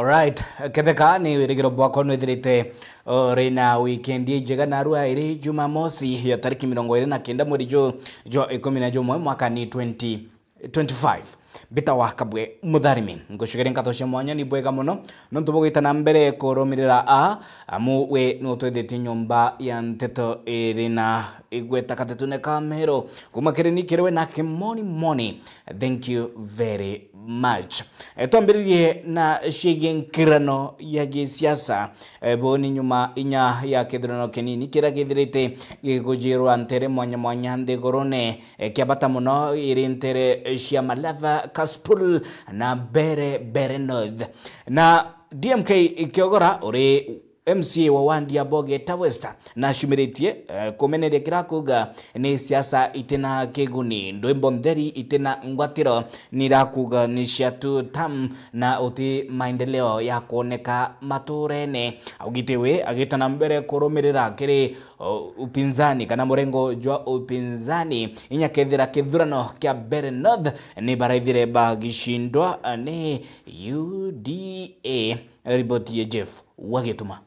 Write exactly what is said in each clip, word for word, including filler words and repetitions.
Alright, ketheka ni wirigiro bwakwa nwithirite uri na weekend injega narua iri Jumamosi ya tariki mirongo iri na kenda mweri ju jwa ikumi na jumwe mwaka ni twenty twenty-five. Mbita wa Kabwe Mutharimi, ngucukeria nkatho cia mwanya ni bwega muno nontu bugwita na mbere kurumirira a amu we ni utwithitie nyomba ya nteto iri na igweta katetune ka Meru. Kuma kiri ni kiri we na Kimoni Moni, thank you very much. E, twambiririe na ciigie nkirano ya gisiasa. E, bo ni nyuma inya ya kithurano kinini kiria githirite gikujirwa ntere mwanya mwanya nthigurune. E, kia bata muno iri ntere cia Malava, Kasipul na Bere, Bere North. Na D M K Kiogora uri M C A wa wandi ya Bogeta West na acumiritie, eh, kumeneria kira kuuga ni siasa itina kiguni, ndwimbo ntheri itina ngwatiro, ni irakuuga ni cia two term na uti maendeleo ya kuoneka maturene. Augite we agita na mbere kurumirira kiri, o, upinzani kana murengo jwa upinzani inya kethira kithurano kia Bere North ni baraithire bagicindwa, eh, ni U D A. Riboti ya Jeff Wagituma.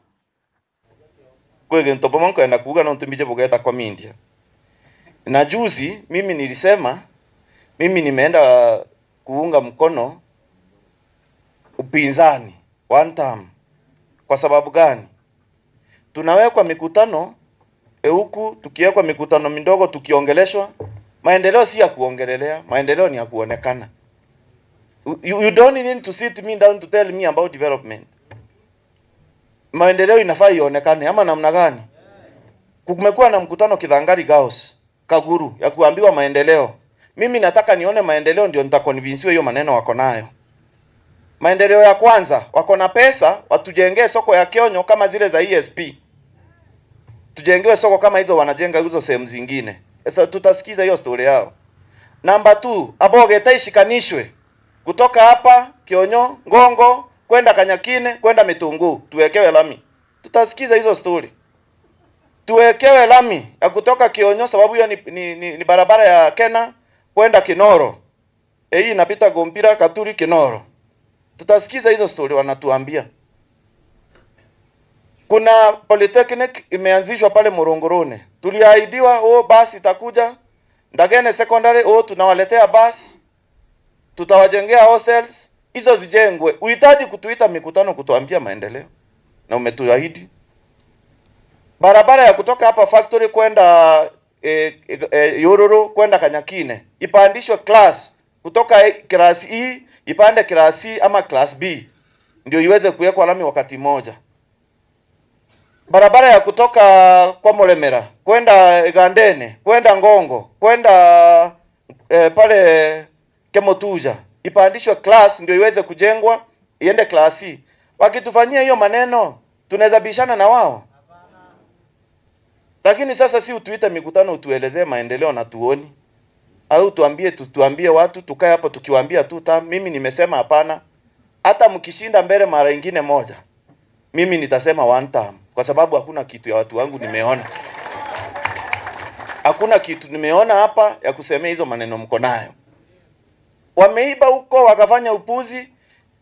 Kwi gintu bumwe nkwenda kuuga nontu mbiji bugeta kwa media. Na juzi mimi nilisema mimi nimeenda kuunga mkono upinzani one term. Kwa sababu gani? Tunawekwa mikutano, e, huku tukiwekwa mikutano midogo tukiongeleshwa, maendeleo si ya kuongelelea, maendeleo ni ya kuonekana. You, you don't need to sit me down to tell me about development. Maendeleo inafaa ionekane ama namna gani? Kumekuwa na mkutano Kithangari Girls, Kaguru, ya kuambiwa maendeleo. Mimi nataka nione maendeleo ndio nitaconvince hiyo maneno wako nayo. Maendeleo ya kwanza, wako na pesa, watujengee soko ya Kionyo kama zile za E S P. Tujengewe soko kama hizo wanajenga hizo sehemu zingine. Sasa tutasikiza hiyo story yao. Number two, Abogeta ishikanishwe kutoka hapa Kionyo, Ngongo, kwenda Kanyakine, kwenda Mitunguu, tuwekewe lami. Tutasikiza hizo story. Tuwekewe lami ya kutoka Kionyo, sababu hiyo ni, ni, ni, ni barabara ya Kena kwenda Kinoro. Eh, hii inapita Gombira, Katuri, Kinoro. Tutasikiza hizo story wanatuambia. Kuna polytechnic imeanzishwa pale Murunguruni. Tuliahidiwa, "Oh, basi itakuja." Ndagene Secondary, "Oh, tunawaletea bus. Tutawajengea hostels." Hizo zijengwe. Uhitaji kutuita mikutano kutuambia maendeleo. Na umetuahidi. Barabara ya kutoka hapa factory kwenda, eh, eh, eh, Yururu, kwenda Kanyakine, ipandishwe class kutoka, eh, class E, ipande class C ama class B, ndio iweze kuwekwa lami wakati mmoja. Barabara ya kutoka kwa Muremera, kwenda Igandene, kwenda Ngongo, kwenda, eh, pale Kemotuja, ipandishwe class ndio iweze kujengwa, iende class C. Wakitufanyia hiyo maneno, tunaweza bishana na wao? Lakini sasa si utuite mikutano utuelezee maendeleo na tuoni. Au tuambie tu-, tuambie watu tukae hapo tukiwaambia two term. Mimi nimesema hapana. Hata mkishinda mbele mara ingine moja, mimi nitasema one term kwa sababu hakuna kitu ya watu wangu nimeona. Hakuna kitu nimeona hapa ya kusemea hizo maneno mko nayo. Wameiba huko wakafanya upuzi,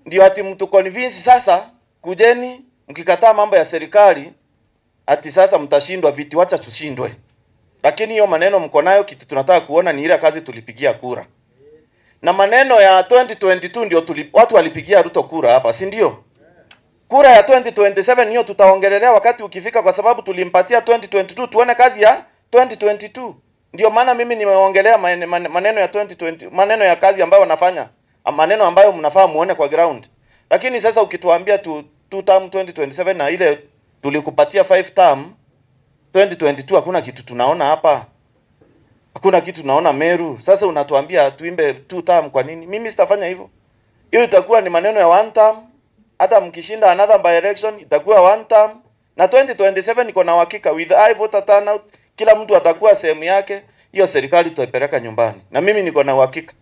ndio ati mtu convince sasa, kujeni, mkikataa mambo ya serikali, ati sasa mtashindwa viti, wacha tushindwe. Lakini hiyo maneno mko nayo, kitu tunataka kuona ni ile kazi tulipigia kura. Na maneno ya twenty twenty-two ndio tuli-, watu walipigia Ruto kura hapa, si ndio? Kura ya twenty twenty-seven hiyo tutaongelelea wakati ukifika, kwa sababu tulimpatia twenty twenty-two, tuone kazi ya twenty twenty-two. Ndio maana mimi nimeongelea mane-, mane-, maneno ya twenty twenty, maneno ya kazi ambayo wanafanya, a-, maneno ambayo mnafaa muone kwa ground. Lakini sasa ukituambia tu, two term twenty twenty-seven na ile tulikupatia five term twenty twenty-two, hakuna kitu tunaona hapa. Hakuna kitu tunaona Meru. Sasa unatuambia tuimbe two term kwa nini? Mimi sitafanya hivyo. Hiyo itakuwa ni maneno ya one term. Hata mkishinda another by election, itakuwa one term. Na twenty twenty-seven niko na uhakika, with high voter turnout, kila mtu atakuwa sehemu yake, hiyo serikali tutaipeleka nyumbani. Na mimi niko na uhakika.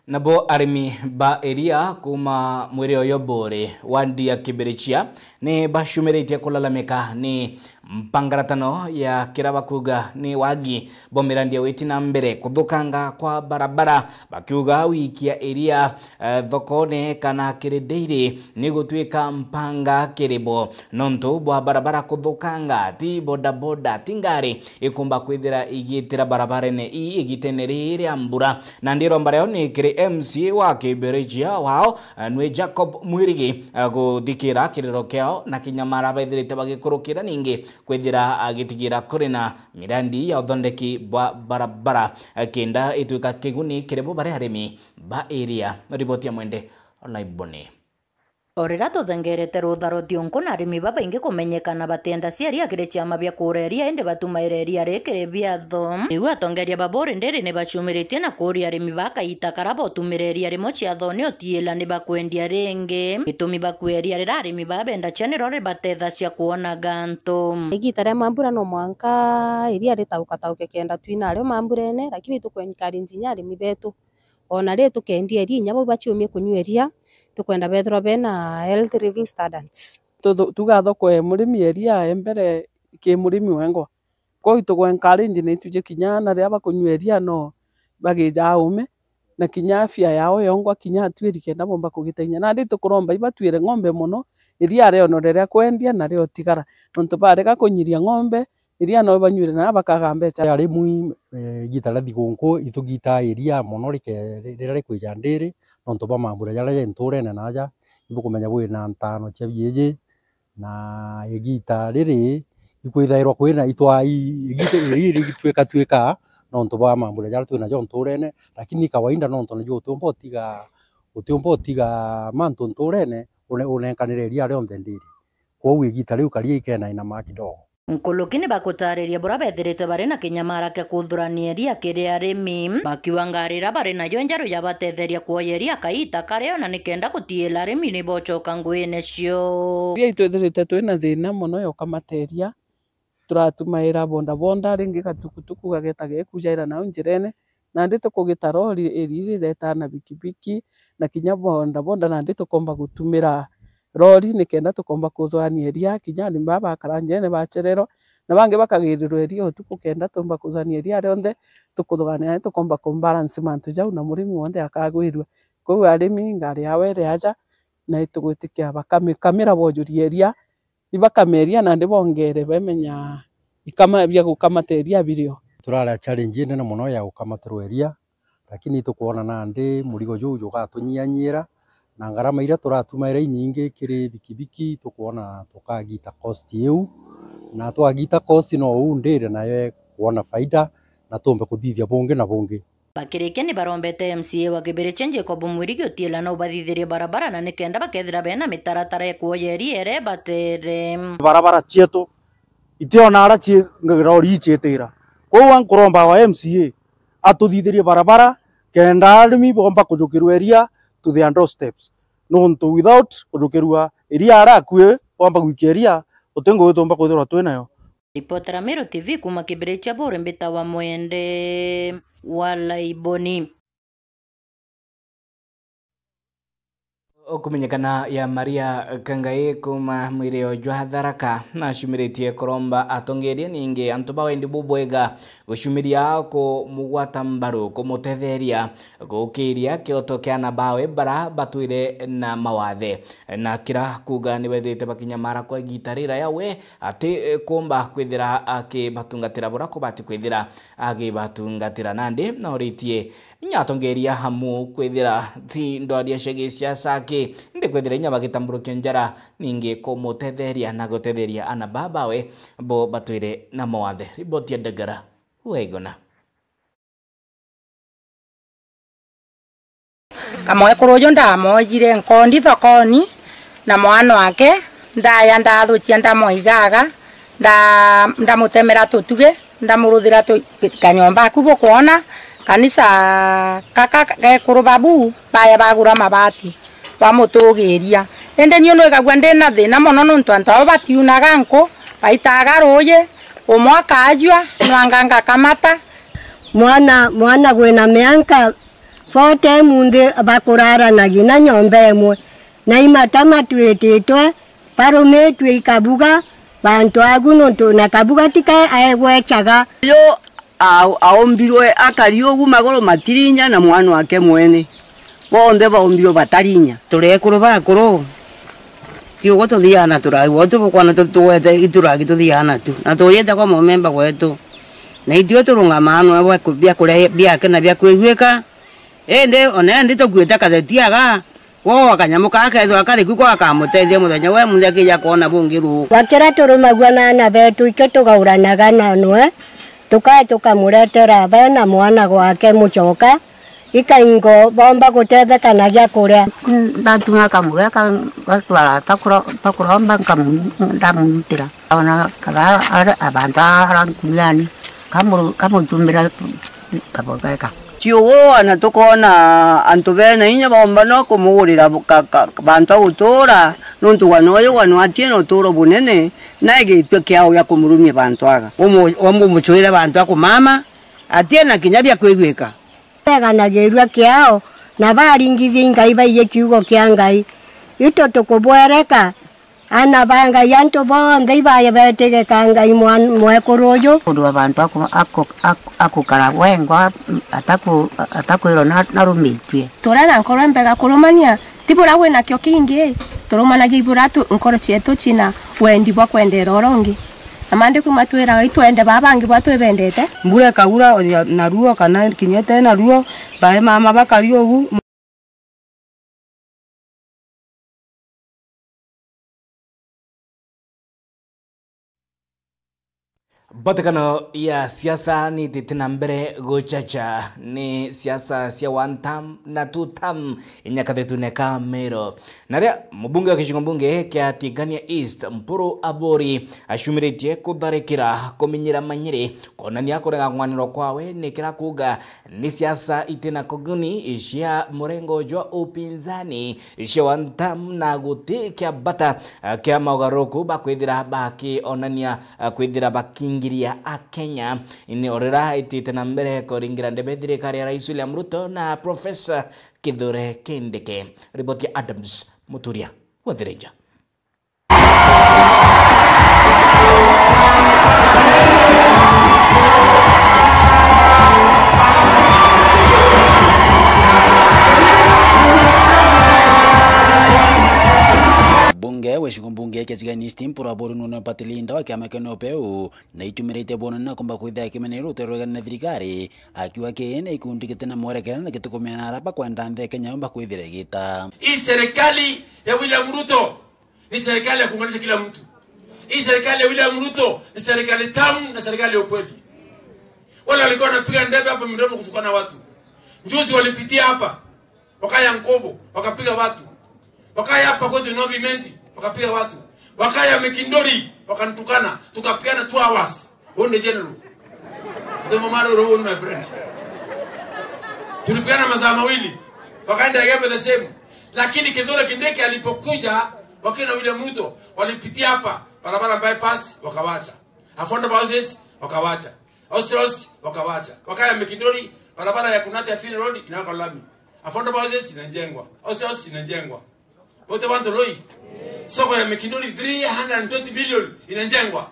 Nabo arimi ba iria kuma mwiri uyu Buri, wandi ya Kibirichia, ni bacumiritie kulalamika ni Mpangaratano ya kira bakuga ni wagi bwa mirandi ya witi na mbere, kuthukanga kwa barabara, bakiuga wikia iria, eh, thokone kana kiri dairy ni gutwika mpanga kiri bo. Nontu bwa barabara kuthukanga, ti bodaboda, ti ngari ikumba kwithira igitira barabarene ii igitene riri ria mbura. Nandi iromba riao ni kiri M C A wa Kibirijia wao, eh, nwe Jacob Mwirigi, eh, guthikira kiriro kiao na kinyamara bethirite bagikurukira ningi kwithira agitigira kuri na mirandi ya uthondeki bwa barabara, eh, kenda itwika kiguni kiri bo bari arimi ba area. Riboti ya Mwende Olaiboni. O riria tuthengerete rutha ruthionku na arimi babaingi kumenyekana batienda ciaria kiri ciama bia kuura iria, indi batumaira iria rikiri biatho. Riu atongeria ba Buri Dairy ni bacumiritie na kuuria arimi ba kaita kara botumira iria rimwe ciathone utiila ni bakwendia ringi. Gitumi bakuua iria riria arimi baa benda cia niro ribatethacia kwona gantu. Igita ria mambura no mwanka iria ritaukatauke kenda twina ario mamburene, lakini tukwencourage inya arimi betu. Ona ri tukeendia iria inya bau baciumie kunyua iria, tukwenda bethirwa bena health living standards. Tuthu-, tuga thoko e murimi iria e mbere ki murimi wengwa. Kwou itugwe encourage na ituje kinya na riria bakunyua iria no bagija aume, na kinya afya yao yongwa kinya atuiri kenda bomba kugitainya. Nandi tukuromba ibatwire ng'ombe mono, iria rionore ria kwendia na ria utigara. Nontu barega kunyiria ng'ombe, iria no banyuire na bakaga mbeca. Arimi, eh, igita ria thigunku itugitaa iria mono rike-, riria rikwija ndiri, nontu bwa mambura jaria ja nturene na aja, ibukumenya bwina ntano cia biiji, na igita riri ikwithairwa kwina itwa-, i-, igita riri rigitwika twika nontu bwa mambura jaria twinajo nturene, lakini kawaida nontu najo utiumba utiga, utiumba utiga mantu nturene, une-, unenkanire iria rionthe ndiri. Kwou igita riu karia ikena inama kidogo. Nkuruki ni bakutariria buria bethirite bari na kinyamara kia kuthurania iria kiri arimi, bakiuga ngari iria bari nayo njeru yabatetheria kuoya iria kaita kario na nikenda gutiila arimi ni bocoka nguine cio. Iria itwithirite twina thina mono ya ukamateria, turatumaira bodaboda, ringi gatukutuku gageta gekujaira nau njirene, nandi tukugita rori iri riretaa na bikibiki, na kinya bodaboda nandi tukomba gutumira rori nikenda tukomba kuthurania iria, kinya arimi baa bakara njirene bachererwa, na bangi bakagirirwa iria utuku kenda tuumba kuthurania iria rionthe, tukuthugania nandi tukomba ku balance mantu jau na murimi wonthe akagwirua. Kwou arimi ngari yao iri aja, na itugwitikia bakamikamira bojuria iria, ibakameria nandi bongere bemenya ikama bia gukamata iria birio. Turari a challenge inene mono ya gukamatirwa iria, lakini itukwona nandi murigo juu jugatunyianyiira, na ngarama iria turatumaira inyingi kiri bikibiki, itukwona tukagita cost iu, na twagita cost no uu ndiri nayo ekwona faida, na tuumbe kuthithia bungi na bungi. Bakirikia ni barombete M C A wa Kibirichia Jacob Mwirigi utiila na ubathithirie barabara na nikenda bakethira bena mitaratara ya kuoya iria iria ibatere. Barabara cietu itiona ara ci-, rori iciitira. Kwou nkuromba wa M C A atuthithirie barabara kenda arimi bomba kujukirua iria to their doorsteps. Nontu without kujukirua iria ara akui bomba gwikia iria, uti ngugi tuumba kwithirwa twinayo. Ripotera Meru T V kuuma Kibirichia Buri, mbitawa Mwende wa Laiboni. Ukumenyekana ya Maria Kangai kuuma mwirio jwa Tharaka nacumiritie kuromba atongeria ningi antu ba wendi bubwega gucumiria kumugwata mbaru, kumutetheria gukiria kioto kia ana bawe bara batwire na mawathe, na kira kuuga ni bethirite bakinyamara kwa igita riraya we ati, eh, kumba kwithira akibatungatira bura kubati kwithira agibatungatira. Nandi nauritie inya atongeria amu kwithira ti ndwaria cia giciaca aki, ndi kwithira inya bagitamburukia njara ningi kumutetheria na gutetheria ana baa bawe bo batwire na mawathe. Riboti ya Ndagara Waiguna. Kamwekuru uju ndamoojire nkondi thokoni na mwana wake, ndaya ndathukia ndamoigaga, nda-, ndamutemera tutugi, ndamuruthira tu-, kanyomba aku bukwona, kanisa gaka gekuru babu baya bagura mabati, bamutugiria. Indi niu nwigagua ndina thina mono nontu antu abo batiunaga nku, baitaga ruuji, umwe akajua, nwanga ngakamata. Mwana, mwana gwina mianka forty munthi bakuraranagia na nyomba imwe, na imata maturititwe, barumitue ikabuga, bantu agu, nontu na kabuga tika aegwechaga. Yo a-, aombirwe akari ugu, maguru matirinya na mwana wake mwene. Bonthe baombirwe batarinya. Turi ekuru bakuru, ti uguo tuthiaga na turagi, gwe tu bukwona tu-, tugwete ituragi tuthiaga natu. Na tujite kwa mumemba gwetu. Na itue turungamaa nwe bwa ku-, bia kuria biake na bia kwiguika. Indi ona indi tukuite katheti aga, gwe kanyamu kaa kethirwa kari ku, ko gakamutethia muthenya we muthia kija kwona bungi ruu. Wakira turumagua na ana betu, ike tugauranaga na nwe, tukae tukamuretera be na mwana gwake mucoka, ikaingo bomba gutetheka na gia kuria. Ndatuma kamuge ka-, gatwara takuro-, takuromba nkamu-, ndamurutira. Ona kaba ara-, abantu ara nkumiani, kamu-, kamutumira kabogeka. Ti uguo, na tukoona antu bena inya bomba no kumugurira bu-, ka-, ka-, bantu a gutuura, nontu gwa noyo gwa nwatie na utuuro bunene, na igitue kiao gia kumurumia bantu aga. Umu-, umucuire bantu a kumama, atie na kinya bia kwiguika. Beganagirua kiao, na baringithia i Ngai baiye kiugo kia Ngai. Itu tukubwereka, ana ba Ngai, antu bonthe ibaye betigika Ngai mwan-, mwekuru uju. Undu wa bantu aku-, aku-, aku-, akukara wengwa, ataku-, atakwirwa na-, narumitue. Turia na nkoro mbega kurumania, ti buria wi nakio kingi, turumanagia i buria tu-, nkoro cietu cina wendi bwa kwendera uria ungi. Na maandiko matwiraga itwende baa bangi bwa twibendete. Mbura ikaura, o ya, naruo, kana kinya ite naruo, bae mama bakari ugu. Mbatikano ya siasa nitite na mbere guchacha, ni siasa cia one term na two term inyakathetune ka Meru. Na ria mubunge wa gicigo mbunge kia Tigania East, Mpuru Aburi, acumiritie kutharikira kuminyira manyiri, kwonania kurega ng'waniro kwawe, ni kira kuuga ni siasa itina kuguni cia murengo jwa upinzani, cia one term, na guti kia bata, eh, kia maugaruruku bakwithira bakionania, eh, kwithira bakingiria Akenya. Ni o riria itite na mbere kuringira ndebe thirikari ya Rais William Ruto na Professor Kithure Kindiki. Riboti ya Adams Muturia, Wethirinja. Mbunge wa gicigo mbunge kia Tigania East, Mpuru Aburi, nune party leader wa kiama kia NOPEU, na itumiritie bwonene na kumba kwithia akimenera rutere rwegana na thirikari, akiuga kii ni gikundi giti na mwerekera na gitikumeana aria bakwenda nthi ya Kenya yomba kwithira igita. Hii serikali ya William Ruto ni serikali ya kuunganisha kila mtu. Hii serikali ya William Ruto ni serikali tamu na serikali ya ukweli. Wale walikuwa wanapiga ndebe hapa midomo kutukana watu, juzi walipitia hapa, wakaya Nkobo, wakapiga watu. Wakaya hapa kwetu North Imenti, wakapiga watu. Wakaya Mikindori, wakanitukana, tukapigana two hours. Huyu ni general. Ndio mama leo, huyu ni my friend. Tulipigana masaa mawili. Wakaenda Igembe the same. Lakini Kithure Kindiki alipokuja, wakina William Ruto, walipitia hapa, barabara bypass, wakawacha. Affordable houses, wakawacha. House, house, wakawacha. Wakaya Mikindori, barabara ya Kunate Athene Road inawekwa lami. Affordable houses inajengwa. House, house inajengwa. Wote wantu loi. Soko ya Mikindori, three hundred and twenty billion inajengwa.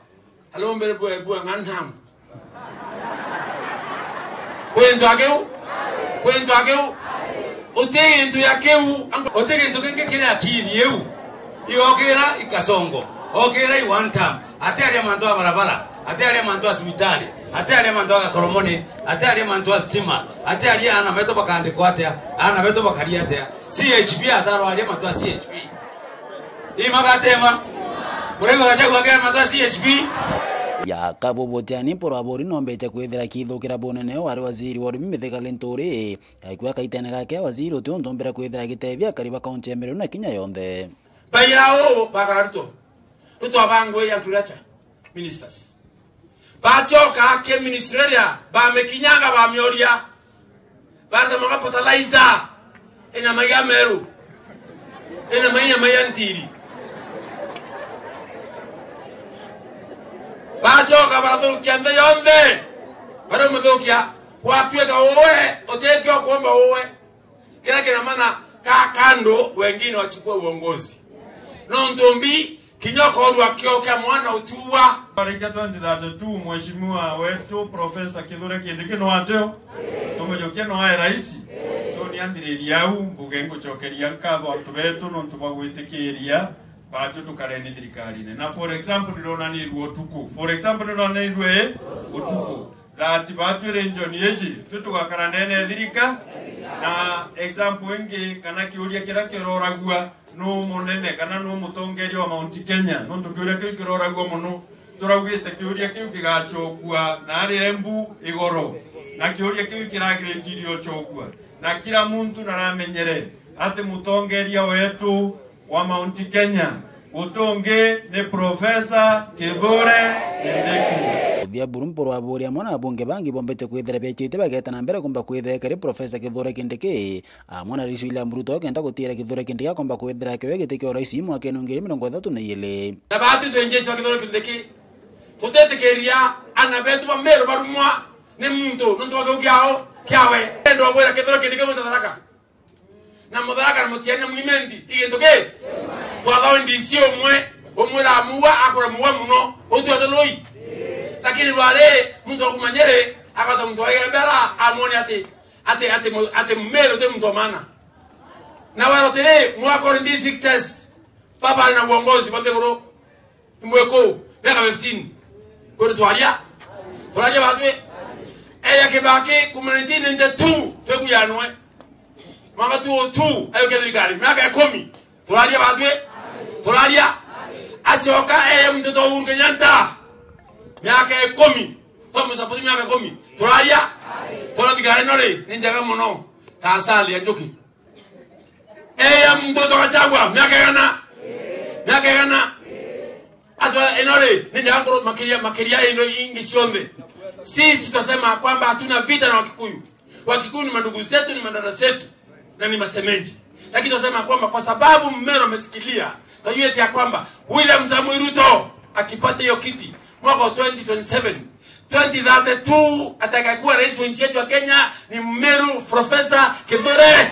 Halo mbere bwe, bwe nganham. Kwintu akiu? Kwintu akiu? Uti into ya kiu, uti kintu kingi kiri akiri iu. Iokira i Kasongo, okira i one term, ati aria mantu a barabara, ati aria mantu a cibitari, ati aria mantu a gakoromoni, ati aria mantu a stima, ati aria ana betu bakandikwa atia, ana betu bakaria atia. C H P atarwaria mantu a C H P. Imagatema. Murego Gachagua akia mantu a C H P. Ya kabu butiani Mpuru Aburi nombete kwithira kithukira bunene wari waziri wa urimi Mithika Linturi. Akua kaitene gake, waziri uti untu mbere kwithira agitethia akari ba kaunti ya Meru na Kenya yonthe. Baira uu bakara Ruto. Ruto abangwe ya agriculture ministers. Bachoka ake ministry area, bamikinyanga, bamioria. Bareta manga fertilizer. Ina maiga meru. Ina maiga maiga ntiri. Bachoka barathukia nthi yonthe. Baramuthukia, gwatuika uwe, utikio kuomba uwe. Kila kina mana ka kando, wengine wachukue uongozi. Nontu mbi, Kinya ukoorua kio kia mwana utuua. Twarika twenty thirty-two, Mheshimiwa wetu Professor Kithure Kindiki no atio? Tumujukie no ae rais? So ni anthiriria au, mbuge ngucokeria nkatho antu betu nontu bwa gwitikiria batu tukareni thirikarine. Na for example, nironanirue utuku. For example, nironanirue utuku. That batu region iji, tu tugakara ndene ya thirika. Na example ingi, kana kiuria kiria kiroragua, nu munene kana nu mutongeria wa Mount Kenya? Nontu kiuria kiu kiroragua mono. Turaugite kiuria kiu kigacokua na ari Embu igoro, na kiuria kiu kiragiritirio ocokua, na kila muntu naramenyere ati mutongeria wetu wa Mount Kenya gutungi ni Professor Kithure Kindiki. Uthia buru mpuru wa buri amwe na abunge bangi bombete kwithira becite bageta na mbere kumba kwitheka ri Professor Kithure Kindiki amwe na Rais William Ruto kenda gutiira Kithure Kindiki akomba kwithira akioya giti kia urais mwakene wa ngiri mirongo ithatu na iiri. Na batu twenjesi wa Kithure Kindiki, tutitikiria ana betu ba Meru barumwa ni muntu nontu wa kiu kiao kiawe. Endo gwira Kithure Kindiki muntu Tharaka. Na Mutharaka na Mutiani na Mwimenti, i gintu ki? Twathawe D C umwe, umwira muua, akura muua muno, utwete lui. Lakini rwari, muntu wa kuma Nyeri, akata muntu wa Igembera, amwone ati, ati, ati mu-, ati Meru ti muntu wa maana. Na wero tiri, mwaka uri D six test, baba ari na uongozi bwa nthiguru, ni mwiku, miaka fifteen. Kwitu twaria, turaria batwi. Eya Kibaki, kuma nineteen ninety-two, twikuyanwe. Mwaka two oh two, ayukia thirikari, miaka ikumi. Turaria batwi, turaria. Acoka eya muntu ta Uhuru Kenyatta, miaka ikumi. Twamusapoti miaka ikumi. Turaria, tona thirikari ino ri, ni njega muno. Ta asali ya njuki. Eya muntu ta Gachagua, miaka igana. Miaka igana. Atu ino ri, ni njega nkuru makiria, makiria indo ingi cionthe. Sisi tutasema kwamba hatuna vita na Wakikuyu. Wakikuyu ni mandugu zetu, ni madada zetu, na ni masemeji. Lakini tutasema kwamba kwa sababu Mmeru amesikilia, tajua eti ya kwamba William Samoei Ruto akipata hiyo kiti mwaka wa twenty twenty-seven, twenty thirty-two, atakayekuwa rais wa nchi yetu ya Kenya ni Mmeru Professor Kithure.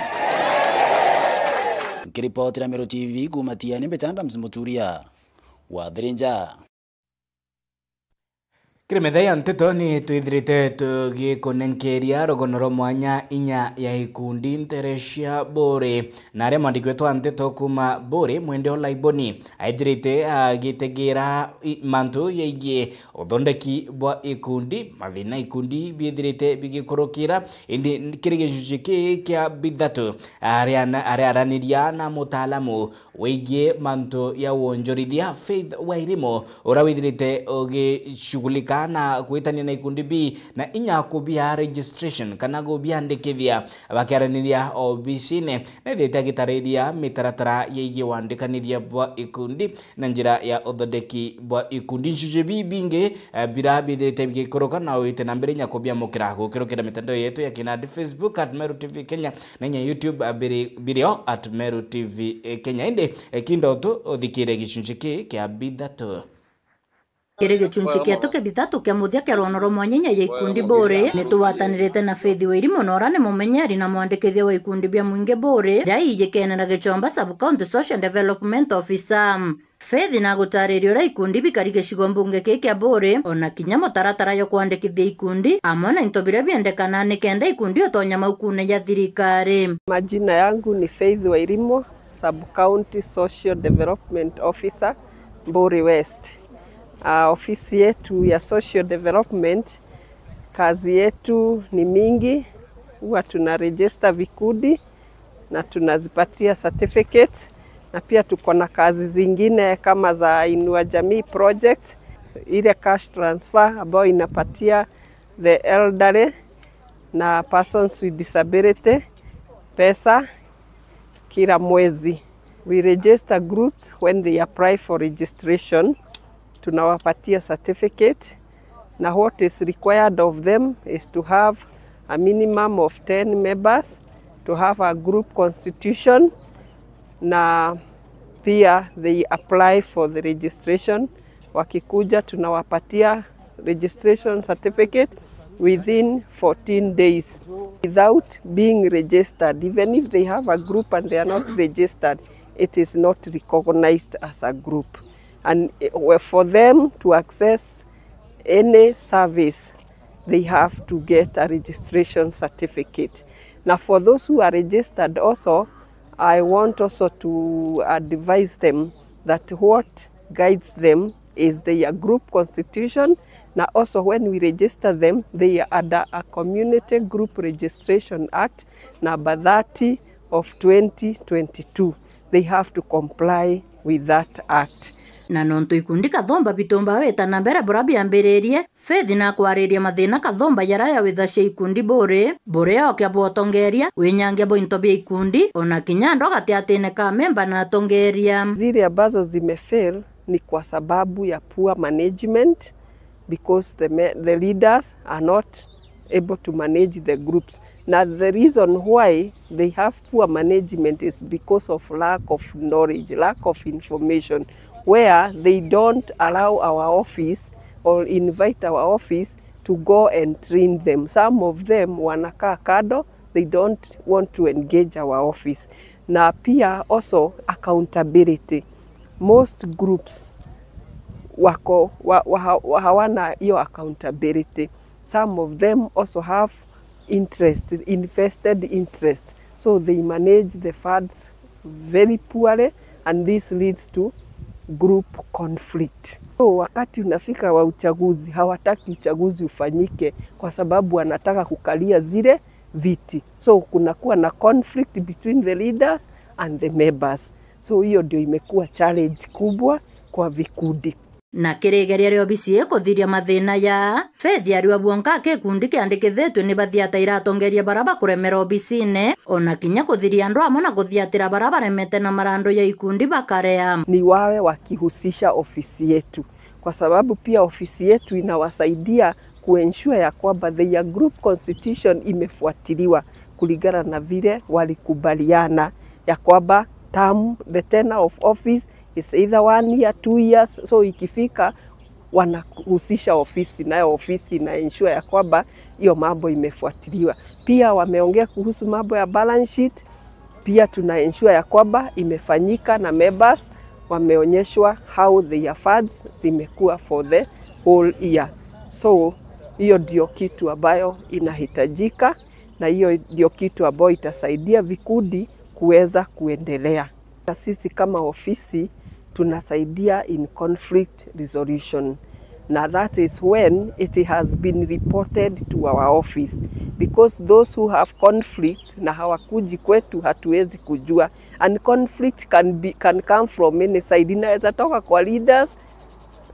Nkiripotera Meru T V kuma Tiani, mbita Adams Muturia wa Thirinja. Kiri metha ya nteto ni twithirite tugikunenkeria rugono rwa mwanya inya ya ikundi ntere cia Buuri, na aria mwandiki wetu wa nteto kuma Buuri, Mwende Olaiboni, aithirite agitegera i-, mantu yaigie uthondeki bwa ikundi, mathina ikundi biithirite bigikurukira, indi kiri gicunci kii kia bithatu, aria na-, aria araniria na mutaalamu wigii mantu ya wonjorithia, Faith Wairimu, uria withirite ugicugulika na gwitania na ikundi bii na inya kubia registration kana kubiandikithia, bakiaraniria obisine, nethirite agitariria mitaratara yigii wandikanithia bwa ikundi na njira ya uthondeki bwa ikundi. Ncunci bii bingi, eh, bira bithirite bigikuruka na wite na mbere inya kubiamukira gukirukira mitandao yetu ya kinandi, Facebook at Meru T V Kenya, na inya YouTube, ah, biri, birio at Meru T V, eh, Kenya. Indi, eh, kinda utu uthikire gicunci kii kia bithatu. Kiri gicunci kietu kia bithatu kia muthia kia rwono rwa mwanya inya ya ikundi Buuri, ni tugwatanirite na Faith Wairimu, na uria ni mumenyeri na mwandikithia wa ikundi bia mwingi Buuri, iria iyikene na Gichomba Sub County Social Development Officer. Faith na agutariria uria ikundi bikari gicigo mbunge kii kia Buuri, ona kinya mutaratara jwa kwandikithia ikundi, amwe na into biria biendekana nikenda ikundi utonya maukune ja thirikari. Majina yangu ni Faith Wairimu, Sub County Social Development Officer, Buuri West. Ah, ofisi yetu ya Social Development, kazi yetu ni mingi, huwa tuna register vikundi, na tunazipatia certificate, na pia tuko na kazi zingine kama za Inua Jamii Project, ile cash transfer ambayo inapatia the elderly na persons with disability pesa kila mwezi. We register groups when they apply for registration. Tunawapatia certificate, na what is required of them is to have a minimum of ten members, to have a group constitution, na pia they apply for the registration. Wakikuja, tunawapatia registration certificate within fourteen days without being registered. Even if they have a group and they are not registered, it is not recognized as a group. And, eh, for them to access any service, they have to get a registration certificate. Now, for those who are registered also, I want also to advise them that what guides them is their group constitution. Now, also when we register them, they are under a Community Group Registration Act number thirty of twenty twenty-two. They have to comply with that act. Na nontu ikundi kathomba bitumba wita na mbere bura biambiririe, Faith na kwariria mathina kathomba jaria ya witha cia ikundi buri, buri okia bwotongeria, winyangia bwa into bia ikundi, ona kinya andu gatiatine ka memba na atongeria. Zile ambazo zimefail ni kwa sababu ya poor management, because the, me- the leaders are not able to manage the groups. Now, the reason why they have poor management is because of lack of knowledge, lack of information, where they don't allow our office or invite our office to go and train them. Some of them wanakaa kado, they don't want to engage our office. Na pia also accountability. Most groups wako wa, wa, wa, hawana hiyo accountability. Some of them also have interest, invested interest. So they manage the funds very poorly, and this leads to group conflict. So wakati unafika wa uchaguzi, hawataki uchaguzi ufanyike kwa sababu wanataka kukalia zile viti. So kunakuwa na conflict between the leaders and the members. So hiyo ndio imekuwa challenge kubwa kwa vikundi. Na kiri igeria ria obisi ii kuthiria mathina ya, Faith ariwa bwonka aki ikundi kiandikithitue ni bathiataira atongeria bara bakuremera obisine, ona kinya kuthiria andu amwe na kuthiatira bara baremete na marandu ya ikundi bakarea. Ni wawe wakihusisha ofisi yetu, kwa sababu pia ofisi yetu inawasaidia kuensure ya kwamba their group constitution imefuatiliwa kulingana na vile walikubaliana ya kwamba term, the tenure of office is either one year, two years. So ikifika, wanahusisha ofisi, nayo ofisi ina ensure ya kwamba hiyo mambo imefuatiliwa. Pia wameongea kuhusu mambo ya balance sheet, pia tuna ensure ya kwamba imefanyika na members wameonyeshwa how their funds zimekuwa for the whole year. So hiyo ndio kitu ambayo inahitajika, na hiyo ndio kitu ambayo itasaidia vikundi kuweza kuendelea. Na sisi kama ofisi tunasaidia in conflict resolution, na that is when it has been reported to our office, because those who have conflict na hawakuji kwetu hatuwezi kujua, and conflict can be, can come from any side. Inaweza toka kwa leaders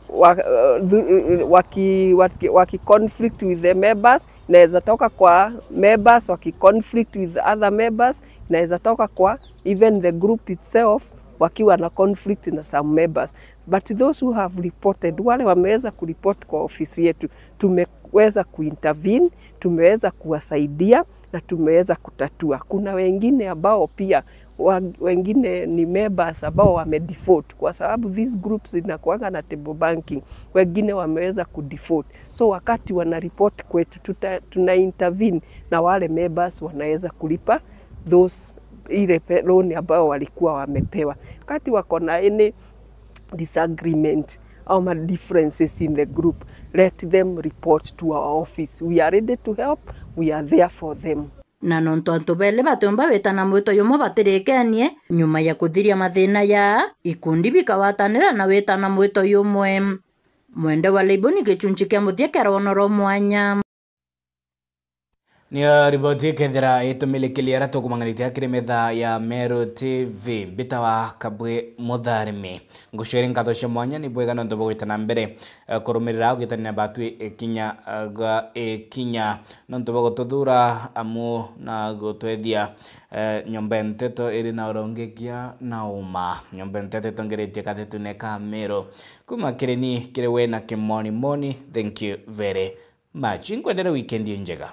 wa, uh, waki, waki, waki conflict with the members, inaweza toka kwa members waki conflict with other members, inaweza toka kwa even the group itself wakiwa na conflict na some members. But those who have reported, wale wameweza kuripoti kwa ofisi yetu, tumeweza kuintervene, tumeweza kuwasaidia na tumeweza kutatua. Kuna wengine ambao pia wa, wengine ni members ambao wamedefault, kwa sababu these groups zinakuanga na table banking, wengine wameweza kudefault. So wakati wana report kwetu, tuta, tuna intervene na wale members wanaweza kulipa those, ile pe- loan ambayo walikuwa wamepewa. Wakati wako na any disagreement or ma differences in the group, let them report to our office. We are ready to help, we are there for them. Na nontu antu beli batiumba wita na mwito jumwe batirikenie, nyuma ya kuthiria mathina ya, ikundi bikawatanira na wita na mwito jumwe. Mwende wa Leibu ni gichunchi kia muthia kia rwono rwa mwanya. Niyo riboti ikethira itumilikiria aria tukumang'anitie kiri metha ya Meru T V. Mbitawa Kabwe Mutharimi. Ngucwiri nkatho cia mwanya ni bwega nontu bwa gwita na mbere, eh, kurumirira ugitania na batu ikinya, eh, gwa ikinya, nontu bwa gututhura amu na gutwethia, eh, nyomba ya nteto iri na urongekia na uma. Nyomba ya nteto itongeritie katetune ka Meru. Kuma kiri ni kiri we na Kimoni Moni, thank you very much. Nkwendere weekend injega.